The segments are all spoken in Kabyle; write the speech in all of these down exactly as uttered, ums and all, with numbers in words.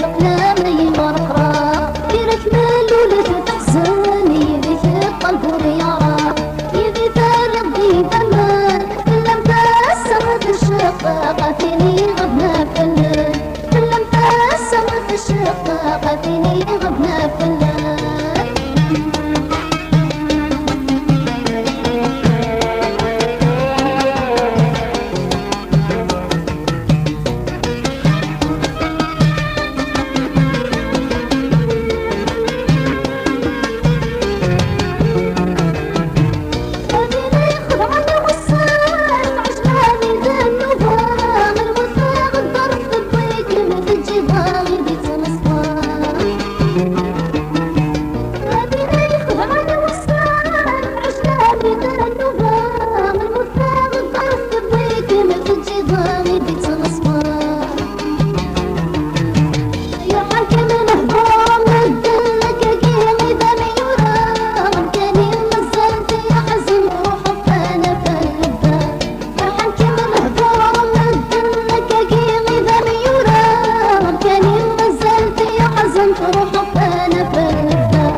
Lqlama yemreqraq, irek mellulet teḥzen, yid-k ṭṭalbur yeɛraq, yid-i terriḍ-d idammen, fell-am tasa tecceq, a tin iɣebna fell-am, fell-am tasa tecceq, a tin iɣebna fell-am. Truḥeḍ ana fell-am.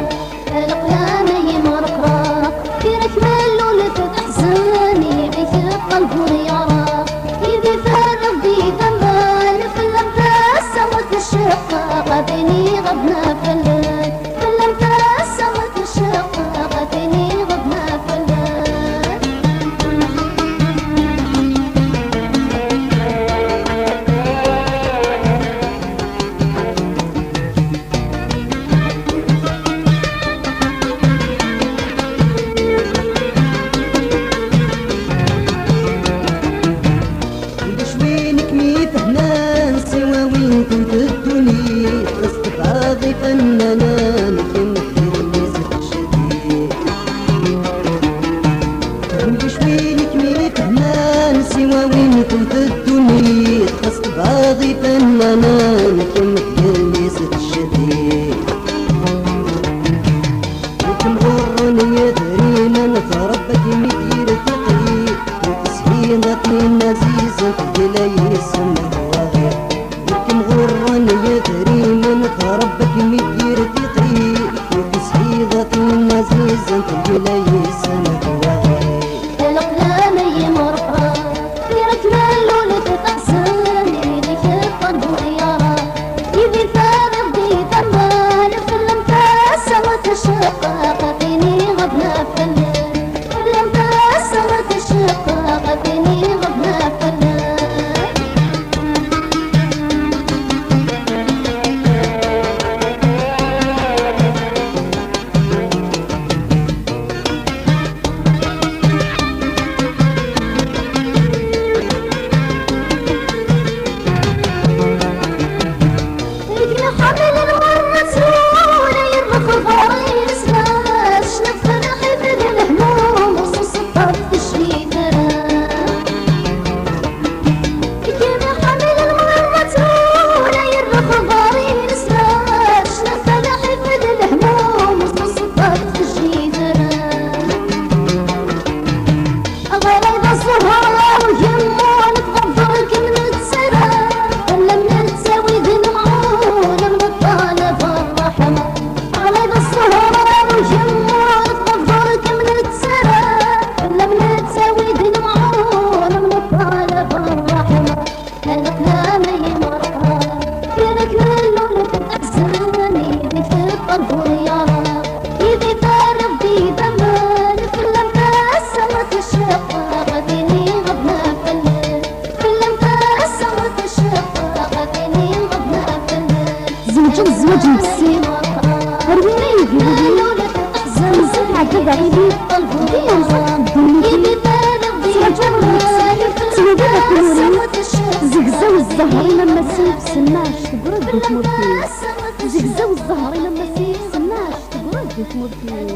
Lqlama yemreqraq, tira-k mellulet teḥzen, yid-k ṭṭalbur yeɛraq, yid-i terriḍ-d idammen, fell-am tasa tecceq, a tin iɣebna fell-am, fell-am tasa tecceq, a tin iɣebna fell-am. Ulac win i kem-ifehhmen siwa win tewwet ddunit, xas tebɛeḍ ifennanen, kemm d yelli-s teccedi. Ulac win i kem-ifehmen siwa win tewwet ddunit, xas tebɛeḍ ifennanen, kemm d yelli-s teccedi. Ur kem-ɣurren yedrimen, trebba-kem-id yir tiqi, ur teshiḍ a tin azizent, yella yis-m twaɣi. Ur kem-ɣurren yedrimen, trebba-kem-id yir tiqi, ur teshiḍ a tin azizent, yella yis-m twaɣi. Lqlama yemreqraq, tira-k mellulet teḥzen, yid-k ṭṭalbur yeɛraq, yid-i terriḍ-d idammen, fell-am tasa tecceq, a tin iɣebna fell-am, fell-am tasa tecceq, a tin iɣebna fell-am. Ɣriḍ zzher ugemmun tɣebbreḍ-kem nettsara, fell-am nettawi-d lemɛun, am neṭṭalab ṛṛeḥma. Ɣriḍ zzher ugemmun tɣebbreḍ-kem nettsara, fell-am nettawi-d lemɛun, am neṭṭalab ṛṛeḥma. Lqlama yemreqraq, tira-k mellulet teḥzen, yid-k ṭṭalbur yeɛraq, yid-i terriḍ-d idammen, fell-am tasa tecceq, a tin iɣebna fell-am, fell-am tasa tecceq, a tin iɣebna fell-am. Tzewǧeḍ zzwaǧ n bessi, ar winna yid-i wuli, temẓi tɛedda-d ɣili, d imẓi ddunit-iw. Ttwaǧǧaɣ ur neksib, ttwaliɣ akken ur-iw, zegzaw zzher-im am ass-iw, sennaɛc teggreḍ di tmurt-iw. Zegzaw zzher-im am ass-iw, sennaɛc teggreḍ di tmurt-iw.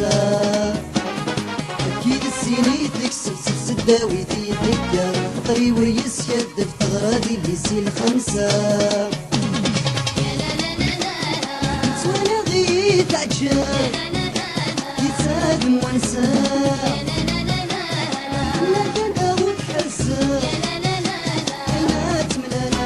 Akka i d-ssini tekseb s tseddawit i d-tekker, ṭriw yeskaddeb teɣra di lisi lxemsa. Ttwaliɣ i teɛǧeb, yettadem wansa. Nada ur tḥezzeb, ayen ad temlaleɣ.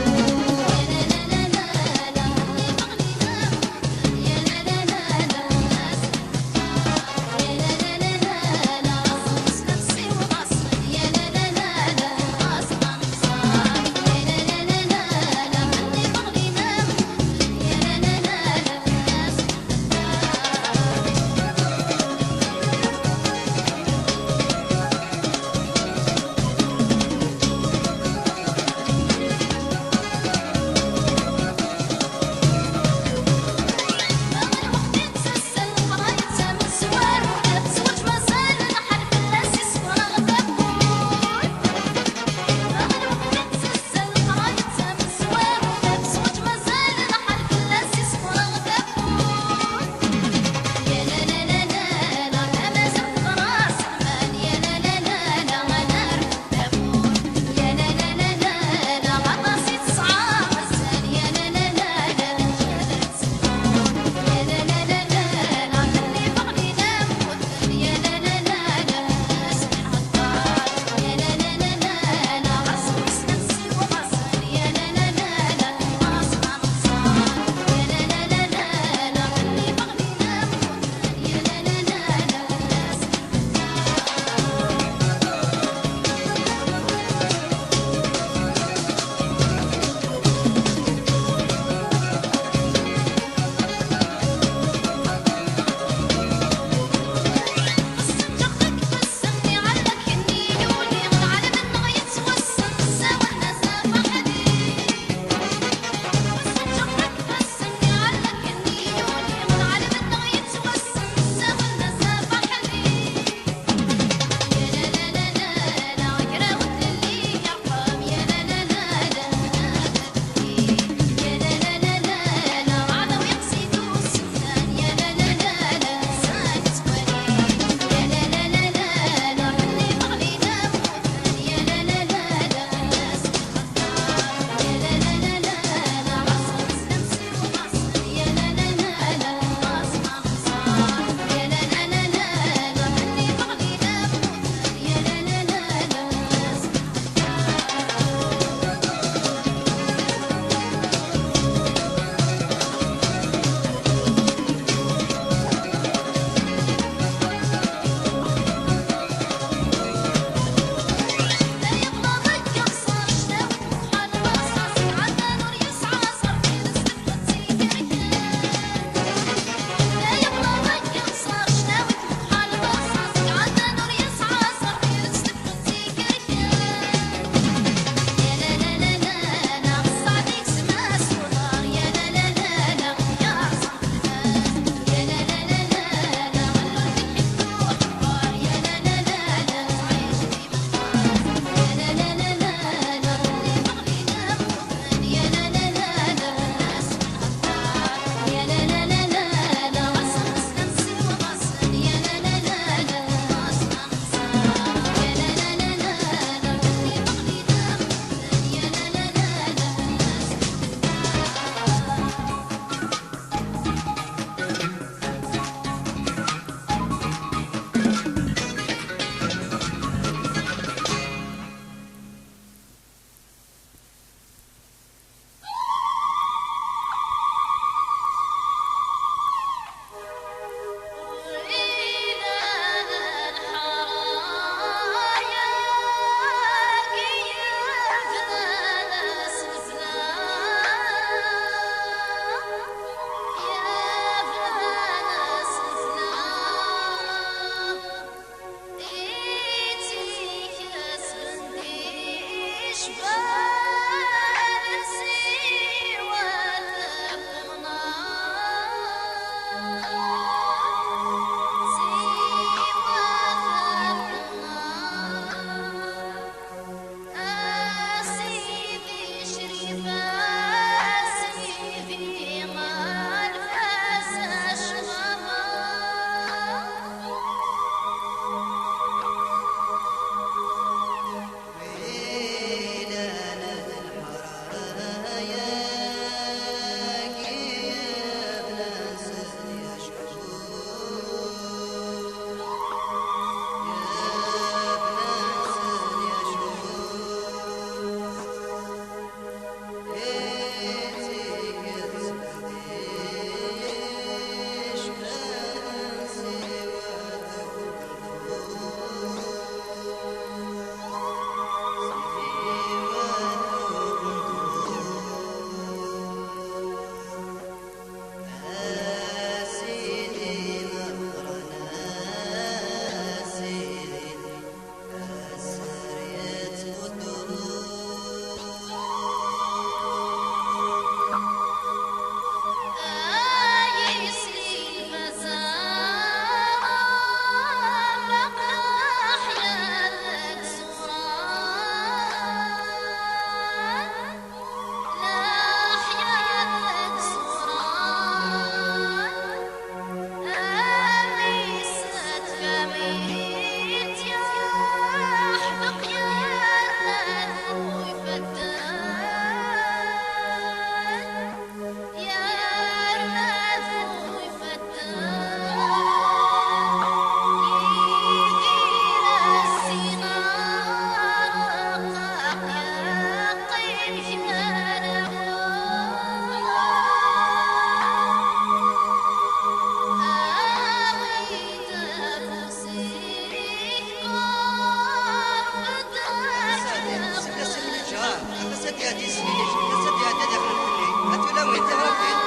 Isem-nnek, ass-a d-iɛedda daxel n fell-i. A tulawin, tiɣratin.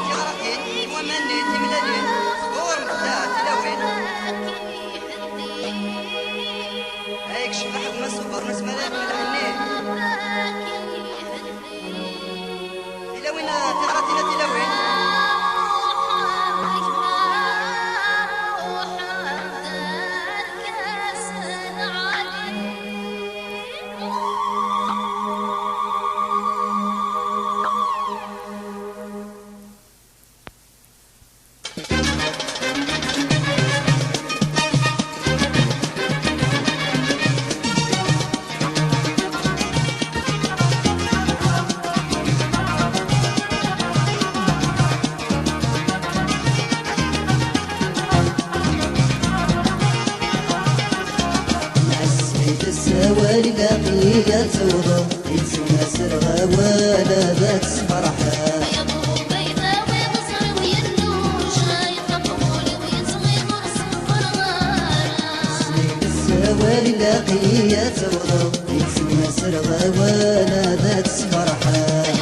Tiɣratin, waman-nni, timellalin, ɣur-m da, tilawin. Ay, yecbeḥ gma Ṣuber, nezmer ad nlḥenni. Tilawin, tiɣratin, a tilawin. Nɛass-it s awal ilaq-iyi ad tawḍeḍ, yettmaser awal ad tfeṛḥeḍ. Nɛass-it s awal ilaq-iyi ad tawḍeḍ, yettmaser awal ad tfeṛḥeḍ.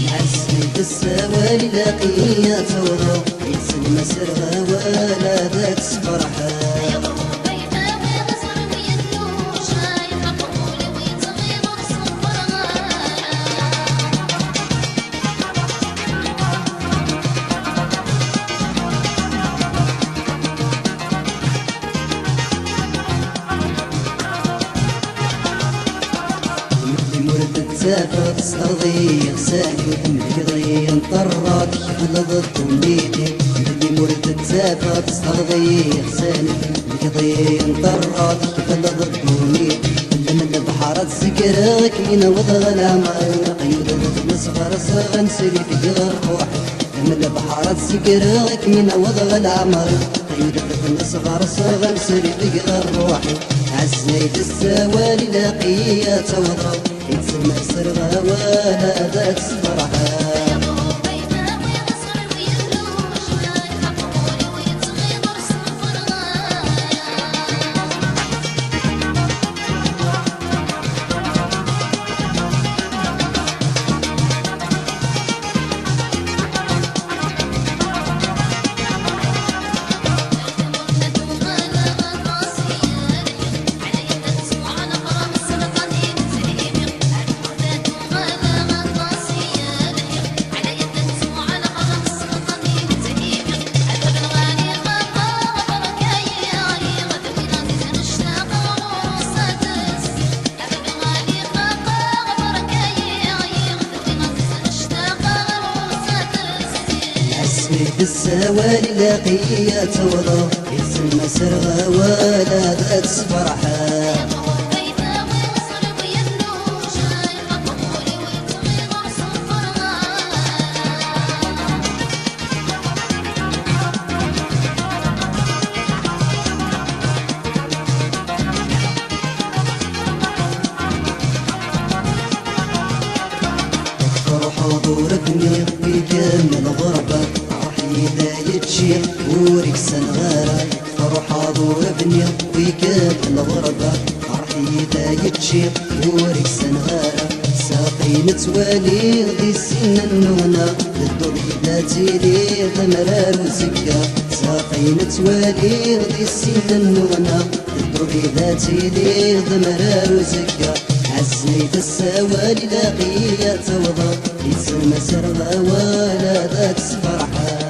Nɛass-it s awal ilaq-iyi ad tawḍeḍ, yettmaser awal ad tfeṛḥeḍ. Melmi ur d-tettafeḍ, tesxerḍ-iyi iɣsan-iw, temmekḍ-iyi, nṭerreḍ, tḥemmleḍ ddunit-iw. Melmi ur d-tettafeḍ, tesxerḍ-iyi iɣsan-iw, temmekḍ-iyi, nṭerreḍ, tḥemmleḍ ddunit. Am lebḥer ad zegreɣ, akken i naweḍ ɣer leɛmer-iw, leqyud ad ten-sɣerseɣ, ad nsel deg ɣerruḥ. Am lebḥer ad zegreɣ, akken i naweḍ ɣer leɛmer-iw, leqyud ad ten-sɣerseɣ, ad nsel deg ɣerruḥ. Ɛezzayt s awal ilaq-iyi ad tawḍeḍ, yettmaser awal ad tfeṛḥeḍ. Asmi d-tessawal ilaq-iyi ad tawḍeḍ, yettmaser awal ad tfeṛḥeḍ. Truḥeḍ ur bniɣ, i kemm lɣerba, ṛṛeḥ-iyi da yeččiɣ, ur iksaneɣ ara. Truḥeḍ ur bniɣ, i kemm lɣerba, ṛṛeḥ-iyi da yeččiɣ, ur iksaneɣ ara. Saqi nettwali di sin nnuɣna, tedduḍ-iyi da tili d amrar uzekka. Saqi nettwali di sin nnuɣna, tedduḍ-iyi da tili d amrar uzekka. Ɛezzayt s awal ilaq-iyi ad tawḍeḍ, yettmaser awal ad tfeṛḥeḍ.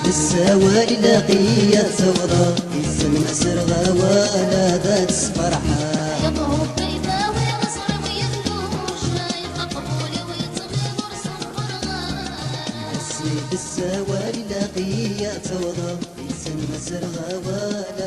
Tessawal ilaq-iyi ad tawḍeḍ, isem asreɣ awal ad tesferḥeḍ. Yeḍhub kayfawi aẓri-w yelluj, aqbul-iw yettɣil ur ṣebbereɣ. Asmi tessawal ilaq-iyi ad tawḍeḍ, isem asreɣ awal